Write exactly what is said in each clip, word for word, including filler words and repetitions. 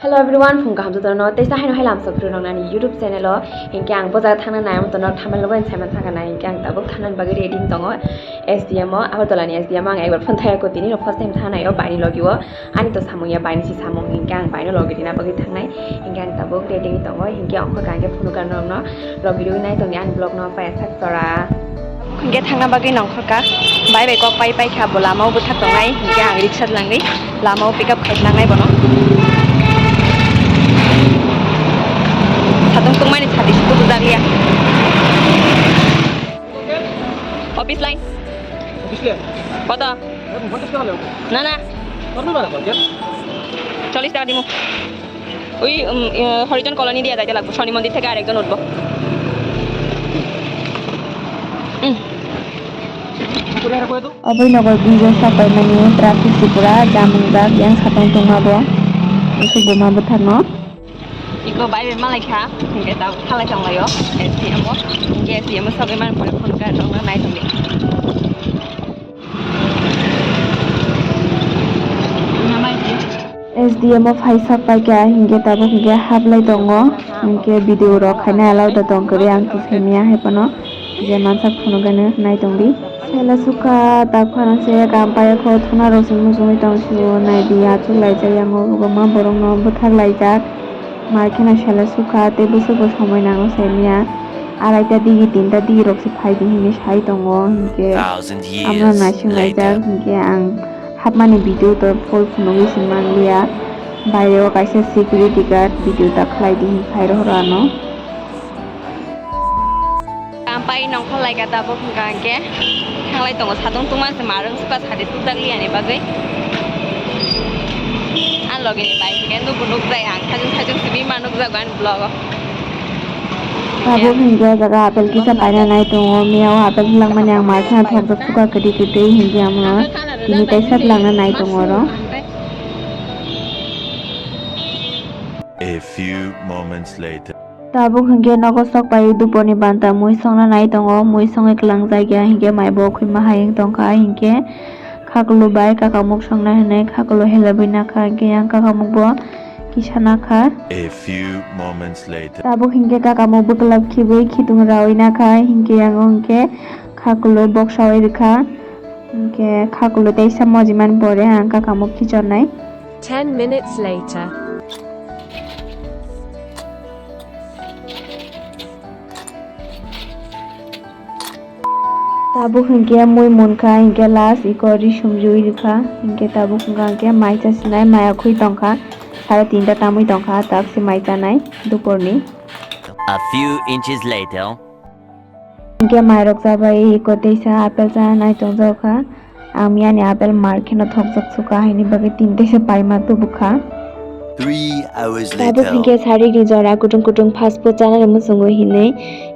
Hello everyone, phung kaham jotono. Teisa haino hai lamsa phuru nang nani YouTube channel o. Hinkhe ang bo jaga thangna nai, ang tono thamal logo ang saiman thangna nai. Hinkhe ang tabuk thangna bagwi ready wng tongo S D M o, Agartala ni S D M o. Ang ekbar phone thaya ko tini no first time thangna nai o baini logi o. Ani to samung ya baini si samung, hinkhe ang baino logi rina bagwi thangnai. Hinkhe ang tabuk ready wng tongo. Hinkhe ongkho kangkhe phunu kan rokno logi rwi nai tongdi ani vlog no paya sak chora. Hinkhe thangna bagwi nongkhorkha, bai bai kok pai pai kha, bo lama o bwthak tongnai, hinkhe ang riksa langwi lama o pick up khai langnai bono. Satung tungmani sati si tubujakliya. Office line. Office line? Koto? এখন পঞ্চাশ টাকা লেখো। না, না। কত টাকা লেখো? চল্লিশ টাকা দিমু। ওই, উম, ইয়ে, হরিজন কলোনি দিয়ে যাইতে লাগবো, শনি মন্দির থেকে আরেকজন উঠবো। উম। Oboi nogo video sapai mani traffic si pura jam wngjak, yang satong tongma bo, bwswk buma bwthar no. Iko bai bai malai kha, hinkhe tabuk thalai tonglaio S D M o, hinkhe S D M o sagwi mani pore phone khe nokno nai tongdi. S D M o phaisak paikha, hinkhe tabuk hinkhe hablai tongo, hinkhe video rok khaina allow da tong kwrwi, ang kisimiya hai phano je mansak phunukgani nai tongdi. Sela sukha tak phano se kam paiyakho, thuna rok se muchungwi tong sio, naidi achuk laijak yango, kwbangma borok no bwthak laijak. Mai kheno sela sukha tei bwswk bo somoi nango saimanya. Araita digi tinta digi rok se phai di hinwi sai tongo, hinkhe amno naising laijak, hinkhe ang hapmani video to full phunugwi se manliya. Baire o kaisa security guard video ta khlai di hinwi phai rohoro ano. Ampai nongkhor laika tabuk hwnkha hwnkhe thanglai tongo, satung tungma se marwng suka sadi tubjak liyani bagwi. Ang logini bai hwnkhe nubo nukjai, ang sajung sajung simi ma nukjago ani vlog o. Tabuk hwnkhe o jaga apple kisa paina nai tongo, miya o apple langmani ang mai kheno thokjak suka kwtwi kwtwi hwnkhe amono tini kaisa langna nai tongo oro. A few moments later. Tabuk hwnkhe nogo sok pai duporni banta mui songna nai tongo, mui songwi kwlangjak ya hinkhe mai bo khwi ma hai wng tongkha, hinkhe khakulu bai kakamuk songna hinwi khakulu helebwi nakha, hinkhe yang kakamuk bo kisa nakha. A few moments later. Tabuk hinkhe kakamuk bwklap khibwi khitung rawi nakha, hinkhe yang o hinkhe khakulu boksawi rwkha, hinkhe khakulu teisa mojimani pore ang kakamuk khichornai. Ten minutes later. Tabuk hinkhe mui munkha, hinkhe last iko ri sumjui rwkha, hinkhe tabuk wngkha hinkhe mai chasinai, maya khwi tongkha, sare tinta tamwi tongkha, tak se mai chanai duporni. A few inches later. Hinkhe mairok chabai iko teisa apple chana nai tongjak kha. Ang miyani apple mar kheno thokjak sukha, haini bagwi tini teisa paima tubukha. Three hours later. Tabuk hinkhe sarikni jora kutung kutung fast food chanani muchungo hinwi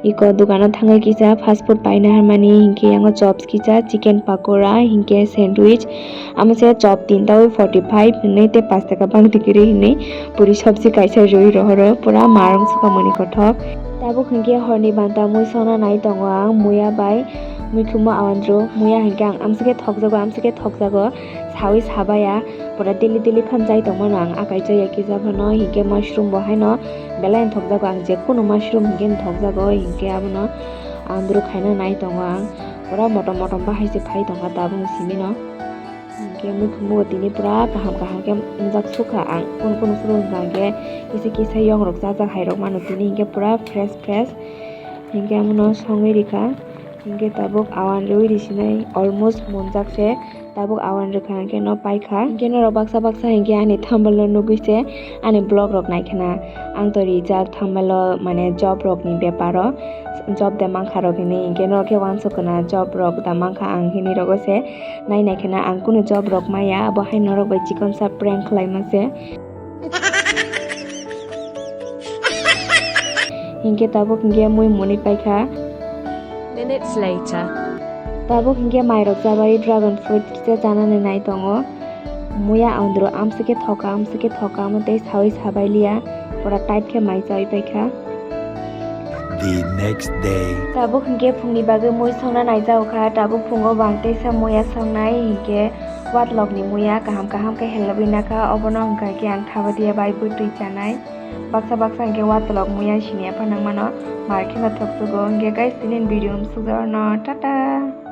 iko dukano thangwi kisa fast food paina harmani, hinkhe yango chops kisa, chicken pakora, hinkhe sandwich, amo se chop tinta o forty five hinwi tei pash taka bangti kwrwi hinwi puri sobji kaisa rwi rohoro, pura marwng sukha mani kothok. Tabuk hinkhe horni banta mui songna nai tongo ang, muya bai muikhumo awandru, muya hinkhe ang amsukhe thokjago, amsukhe thokjago, sawi sabaya, pura daily daily phan chai tongmano ang, akai chaya kisa phano, hinkhe mushroom bo haino belai thokjago ang, jekunu mushroom hinkhe thokjago, hinkhe abono ang duru khaina nai tongo ang, pura motom motom bahai se phai tongkha tabukni simino. Hinkhe muikhumu tini pura kaham kaham khe wngjak sukha ang. Kunu kunu phuru wngkha hinkhe kisa kisa yong rok chajak hai rok mano tini hinkhe pura fresh fresh. Hinkhe amono songwi rikha. Hinkhe tabuk awan rwi risinai almost monjak se. Tabuk awan rwkha hinkhe no paikha. Hinkhe norok baksa baksa hinkhe ani thumbnail no nugwi se ani vlog rok naikhana. Ang to rijak thumbnail o mane job rok ni beparo. Job da mankha rok hinwi hinkhe norok khe uansuk khna job rok da mankha ang hinwi rogo se. Nai nai kheno ang kunu job rok maya, abo hai norok bai chikonsa prank khlaima se. Hinkhe tabuk hinkhe mui muni paikha. Minutes later. Tabuk hinkhe mairok chabai dragon fruit kisa chanani nai tongo. Muya andro amsike thoka, amsike thoka, amo tei sawi sabai liya. Pura tight khe mai chawi paikha. The next day. Tabuk hinkhe phungni bagwi mui songna naijago kha, tabuk phungo bang teisa muya songnai hinkhe watlokni muya kaham kaham khe helogwi nakha, obono hwnkha khe ang thabadia bai bwtwi chanai. Baksa baksa hinkhe watlok muya siniya phanang mano, mar kheno thoksugo. Hinkhe guys, tini video um sukjak no, tata.